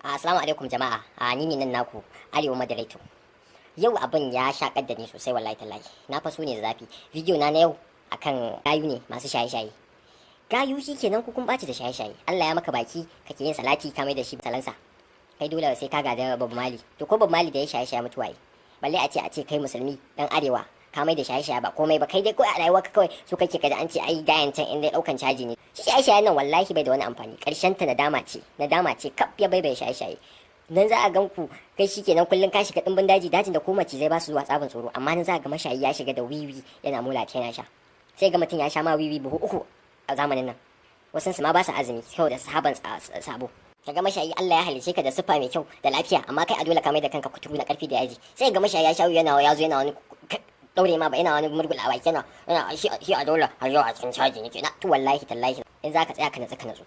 Assalamu alaikum jama'a, ni ne nan naku Arewa Moderator. Yau abin ya shakar da ni sosai, wallahi tallahi. Na faso ne da zafi. Video na na yau akan gayu ne masu shaye-shaye. Gayu shi kenan ku kun ɓaci da shaye-shaye. Allah ya maka baki kake yin salati, ka mai da shi salansa. Kai dole sai ka gada Bob Marley. To ko Bob Marley da ya shaye-shaye mutuwa yi. Balle a ce kai musulmi dan arewa ka mai da shaye-shaye ba komai ba, kai dai kawai a rayuwarka kawai su kake kaji an ce ai gayan can inda daukan caji ne. Shi shaye-shaye nan wallahi bai da wani amfani. Karshen ta nadama ce, nadama ce kaf ya bai bai shaye-shaye. Nan za a gan ku kai shikenan kullun ka shiga dimbin daji, dajin da ko macizai ba su zuwa tsabin tsoro, amma nan za a ga mashayi ya shiga da wiwi yana mula yana sha. Sai ga mutum ya sha ma wiwi buhu 3 a zamanin nan. Wasu su ma ba su azumi saboda sahaban sabo. Kaga mashayi, Allah ya halice ka da siffa mai kyau da lafiya, amma kai a dole ka mai da kanka kuturu na karfi da yaji. Sai ga mashayi ya sha yana ya zo yana wani daure ma ba, yana wani murgula baki, yana shi a dole har yau a cikin caji nake na. To wallahi tallahi in zaka tsaya ka natsu, ka natsu,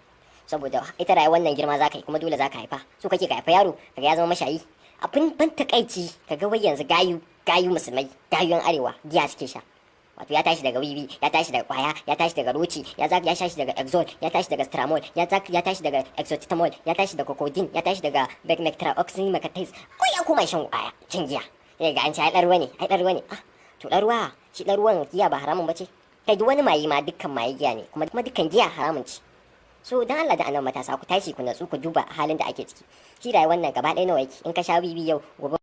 saboda ita rayuwar wannan girma zaka yi kuma dole zaka haifa. So kake ka haifa yaro kaga ya zama mashayi? Abin ban takaici, kaga wai yanzu gayu, gayu musulmai, gayun arewa giya suke sha. Wato ya tashi daga wiwi, ya tashi daga kwaya, ya tashi daga roci, ya tashi daga exol, ya tashi daga stramol, ya tashi daga exotitamol, ya tashi daga codeine, ya tashi daga becmectraoxymecatis, ko ya koma shan kwaya, cin giya. Sai ga an ce ai dan ruwa ne, ai dan ruwa ne. Ah, to dan ruwa, shi dan ruwan giya ba haramun bace? Kai, duk wani mayi ma, dukkan mayi giya ne, kuma dukkan giya haramun ce. So dan Allah da annabi matasa, ku tashi ku natsu, ku duba halin da ake ciki. Shi rayuwar nan gaba ɗaya nawa yake? In ka sha wiwi yau, gobe